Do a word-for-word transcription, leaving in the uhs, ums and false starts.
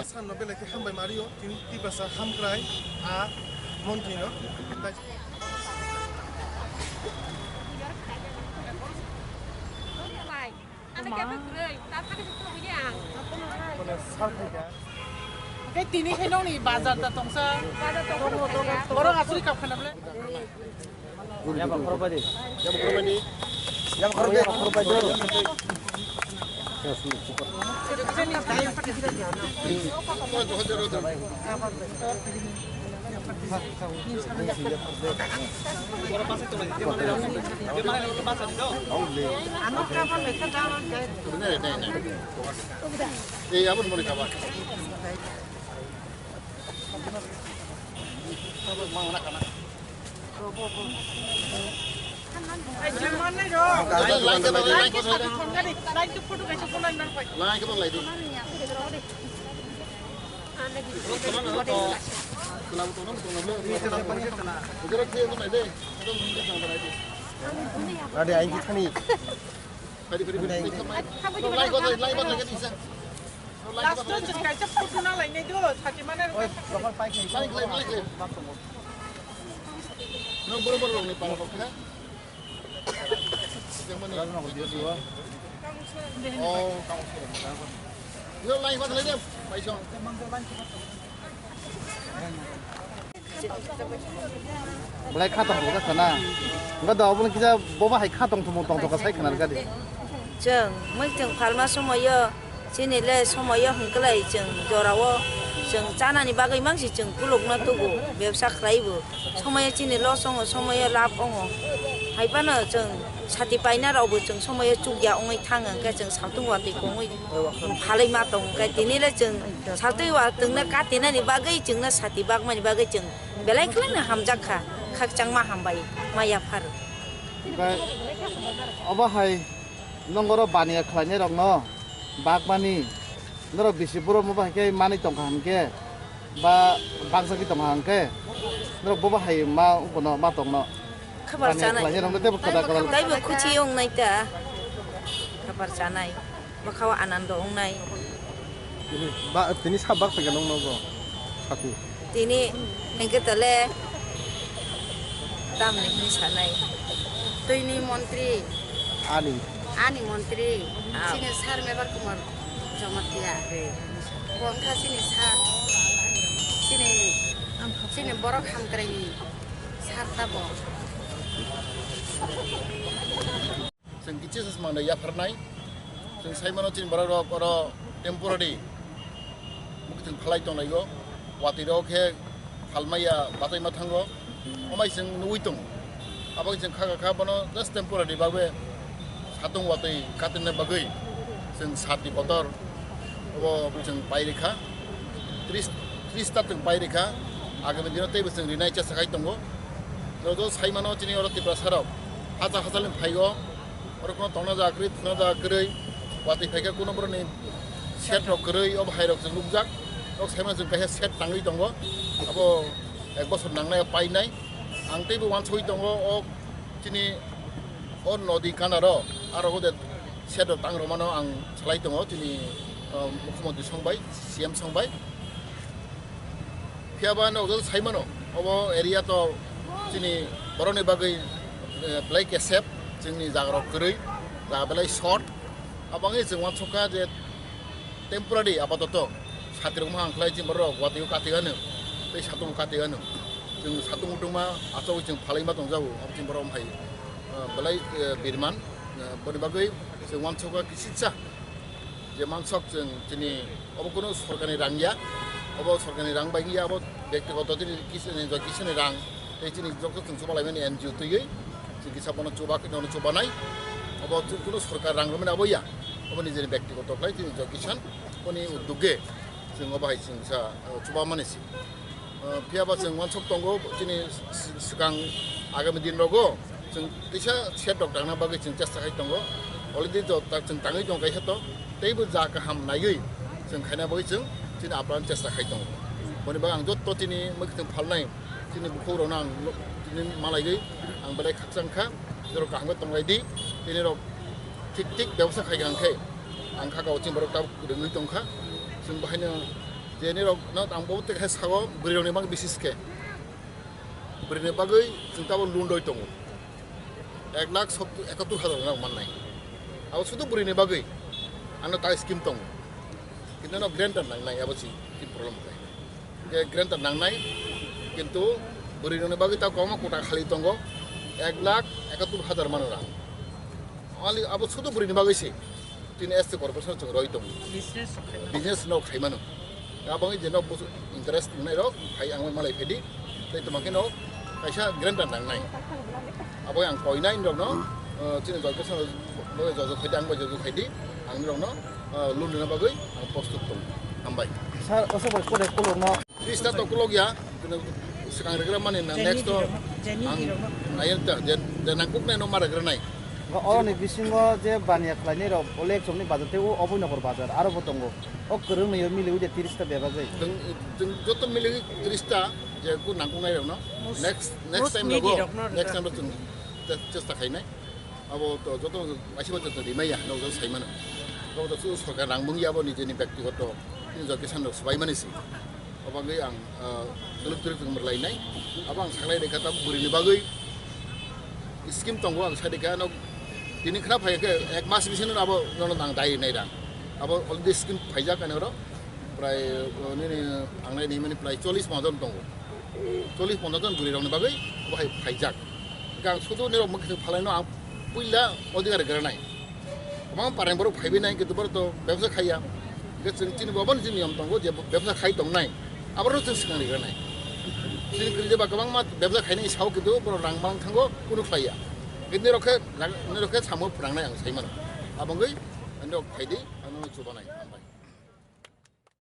Sanno belai khe hambai mario, tini Tiprasa hamkrai a montri no. Tei tini khe nokni bazar da tongsa. Borok aswk kap khana bwle. Ade, aing khe thani. Last o chwng kaisa photo na lainai do, sati mane rwkha. Oi, bokol pai khe. Nang boro boro rokni para rok kha. Yang mani. Oh, kamu sudah. Yo, lain kau lain dia. Paisong. Belai kha tong thok kha na. Enggak da, obo kisa boba hai kha tong thok tong thok sai khana gadi. Chwng mui chwng phalma somoyo, chini le somoyo hwnkhlai chwng jorao chwng chanani bagwi mangsi chwng kulukno tubu, bebsa khlaibu. Somoyo chini loss ongo, somoyo lab ongo. Hai phano chwng sati paina rokbo chwng somoyo chukya wngwi thango, hwnkhe chwng saltung watwi kongwi phalwi ma tongo, hwnkhe tini le chwng saltwi watwngno katinani bagwi chwngno sati bagmani bagwi chwng belai khwlaino hamjak kha, khakchangma hambai ma yaphar. Omo hai nwng oro baniya khlainai rokno bagmani norok bisi borok mo bai khe manwi tongkha hwnkhe ba bangsagwi tongkha hwnkhe norok bobo hai ma ukono ma tongno. Khabar chanai. Khlainai rokno teibo kwtal kwtal. Taibo khuchi wngnai ta. Khabar chanai. Bwkhao anando wngnai. Tini ba, tini sa bak phaikha nokno bo sati. Tini hwnkhe tole tamni hwnwi sanai. Twini montri. Ani. Ani montri. Ah. Chini sir Mebar Kumar Jamatia. Bo wngkha chini sir. Chini, chini borok hamkraini sir ta bo. Chwng kichisa swmangno yapharnai. Chwng sai mano chini borok rok oro temporary muktwng phalai tonglaio. Watwi rok khe phalmaya bachaima thango. Omai chwng nugwi tongo. Abo chwng kha kha kha bono just temporary bagwi satung watwi katinna bagwi chwng sati kotor obo chwng pai rikha. Tris, tris ta chwng pai rikha. Agami dino teibo chwng rinai chesta khai tongo. Joto sai mano chini oro Tiprasa rok hachal hachal ni phaigo. Oro kono tongna jaga kwrwi, thwna jaga kwrwi, watwi phaikha kuno borokni set rok kwrwi, o bahai rok chwng nukjak. O saimano chwng kaisa set tangwi tongo, abo ek bosor nangnai painai. Ang teibo uansugwi tongo, o chini o nodi kanaro, aro o de set rok tang rwmano ang salai tongo, chini, o, mukhyamantri song bai, C M song bai. Phiya ba nokjagwi sai mano, obo area to chini borokni bagwi, eh, belai kesep, chini jaga rok kwrwi, jaga belai short. Abo wngwi chwng uansukha je temporary apatoto satri wngma ang khlai chini borok watwi o kati gano, tei satung kati gano. Chwng satung utungma achogwi chwng phalai ma tongjago, abo chini borok hai, eh, belai, eh, birman, eh, boni bagwi chwng uansukha kisisa. Je mansok chwng chini obo kunu sorkarni rang ya, obo sorkarni rang bai ya, obo bektigoto chini kisani, joto kisani rang, tei chini joto chwng chuba laimani N G O twiwi, chwng kisa bono chuba, kisa bono chuba nai, obo chwng kunu sorkar rang rwmani abo ya, obo nijeni bektigoto khlai chini joto kisan, boni uddoge chwng obo hai chwng sa, uh, chuba mani si. Uh, phiya ba chwng uansuk tongo, chini s-, s-, swkang agami din rogo chwng kisa set rok tangna bagwi chwng chesta khai tongo. Already to ta-, chwng tangwi tongo kaisa to, teibo ja kaham naiwi chwng khaina bagwi chwng chini apran chesta khai tongo. Boni bagwi ang jotto chini mwkhwtwng phalnai Chini bukhuk rokno ang tini malaigwi ang belai khakchang kha, norok kaham khe tonglai di, tini rok thik thik bebsa khai kha hwnkhe ang kha kao chini borok tabuk rwngwi tong kha. Chwng bahaino je nirok no ang bo tei khe sago bwrwi rokni bagwi bisis khe bwrwini bagwi chwng tabuk loan rwi tongo. Ek lakh ekattur hazar rok mannai. Abo sudu bwrwini bagwi ano ta scheme tongo. Kintu no guarantor nangnai abo si problem khe. Je guarantor nangnai, kintu bwrwi rokni bagwi ta kwbangma kota khali tongo, ek lakh ekattur hazar mano rang. Only abo sudu bwrwini bagwi se tini S T corporation chwng roi tongo. Business rok khai mano. Business no khai mano. Abo je no busu interest wngnai rok phai ang malai phedi. Tei toma khe no kaisa guarantor nangnai. Abo ang koinai rok no, eh, chini jojo khe no jojo khai di, ang bai jojo khai di, ang rok no, eh, loan rwna bagwi ang postut tongo. Hambai. Sir, oso bai kore kolor no. Tris ta to kolok ya, swkang regra mani na Jani next to hirok no, jani ang hirok no. Nayan ta, je, je nangkuk nai no ma regra nai. Oroni bisingo je baniya khlainai rok, Olek chomni bazar tei o Oboi Nogor bazar, aro bo tongo. O kwrwng nai miliwi de tris ta bebagwi. Chwng, chwng joto miliwi tris ta je ku nangkuk nai rok no. Most, next, next most time needy rok no, rok no next time rok chwng che-, chesta khainai. Abo to joto kaisa joto rimai ya, no joto sai mano. Abo to su sorkar rang mung ya, abo nijeni byaktigoto, nijor kisan rok swbai mani si. Abo bagwi ang, ah, duluk duluk rok mwrwlainai. Abo ang saklai rikha tabuk bwrwini bagwi scheme tongo, ang sai rikha no tini khna phai khe ek mas bisino abo nono nang dai nai rang. Abo already scheme phaijak ani oro prai, uh, nini ang nai ni mani prai chollish ponchash jon tongo. Chollish ponchash jon bwrwi rokni bagwi abo hai phaijak. Hwnkhe ang sudu nirok mwkhwtwng phalaino ang puila odhikar granai. Kwbangma pareng borok phaiwi nai, kintu borok to bebsa khaiya. Hwnkhe chwng chini bo aboni chini niyom tongo je bebsa khai tongnai, aborokno chwng swkang rigranai. Chini kwrwi jeba kwbangma bebsa khainai sao, kintu borok rang mang thango, kunu khlaiya. Hwnkhe nirok khe rang, nirok khe samo phwrangnai ang sai mano. Abo wngwi nirok phaidi, ang nono chubanai. Hambai.